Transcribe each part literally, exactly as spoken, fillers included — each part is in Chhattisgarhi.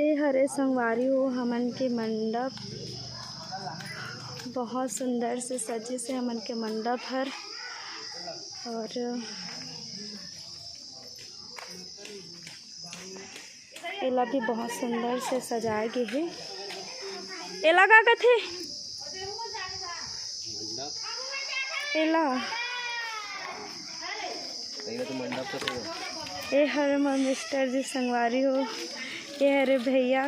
ए हरे संगवारी हो, हमन के मंडप बहुत सुंदर से सजिस हे, हमन के मंडप हर। और एला भी बहुत सुंदर से सजाए गे हे। एला का कथे? एला। ए हरे मोर मिस्टर जी संगवारी हो, ए हरे भैया।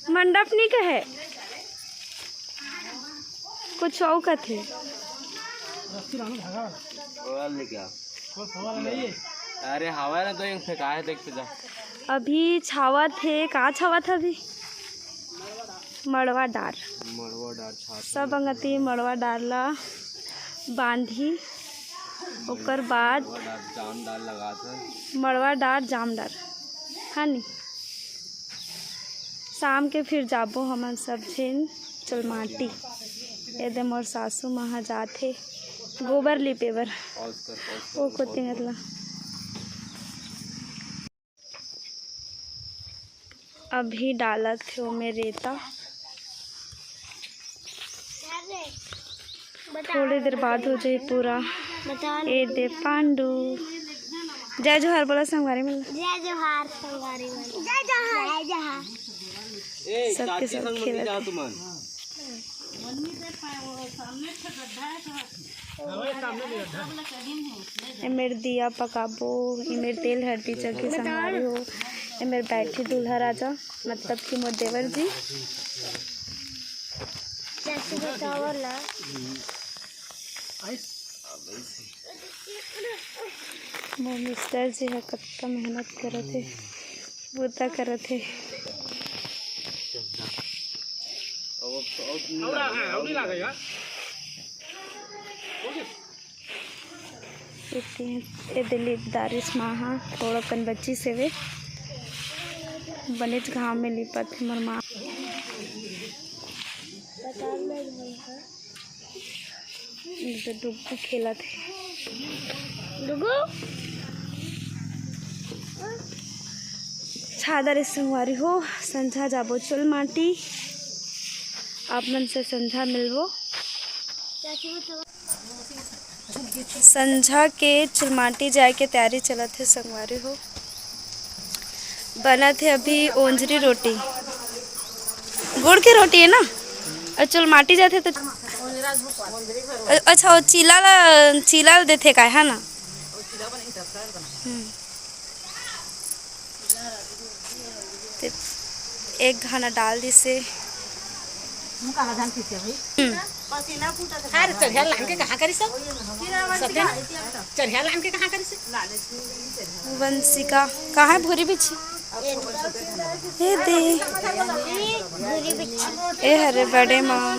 मंडप नी कहे, कुछ अउ कथे। अरे हवा ना तो फेंकाए, देखते जा। अभी छावत हे, का छावत हे अभी? मड़वा डार। मड़वा डार छाप। सब अंगती मड़वा डार ला बांधी, ओकर बाद मड़वा डार, जाम डार लगात हे। मड़वा डार, जाम डार, हाँ नी? शाम के फिर जाबो हमन सब झिन चुलमाटी। एदे मोर सासू माँ ह जात हे गोबर लिपे बर। ओ कोती मतलब अभी डालत हे ओमे रेता। थोड़ी देर बाद हो जाए पूरा। ए दे पांडू। जय जोहार बोला संगवारी मन। जय जोहार संगवारी मन। जय जोहार। जय जोहार। सबके सब खेलत हे। ए मेर दिया पकाबो, ए मेर तेल हरदी चघी संगवारी हो, ए मेर बैठी दूल्हा राजा, मतलब कि मोर देवर जी। जैसे बताओ ना। मोर मिस्टर जी ह कतका मेहनत करत हे, बूता करत हे। एती, ए दे लिप डारिस माँ ह, थोड़ा कन बची सेवे, बनेच घाम में लिपत हे मोर माँ। इधर डुगू खेलत हे। डुगू? छादा रे संगवारी हो, संझा जाबो चुलमाटी। आप मन से संझा मिलबो। संझा के चुलमाटी जाए के तैयारी चलत हे संगवारी हो। बनत हे अभी ओंजरी रोटी, गुड़ के रोटी है ना, और चुलमाटी जाथे तो अच्छा, वो चीला ला, चीला ला देथे का, है ना? हम्म। ते एक घाना डाल दिसे। हम्म। अरे चढ़िया लान के कहाँ करी सब? सत्य ना? चढ़िया लान के कहाँ करी सब? वंशिका, कहाँ है भूरी बिच्छी? ए दे। ए हरे बड़े माँ।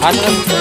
Ano lang,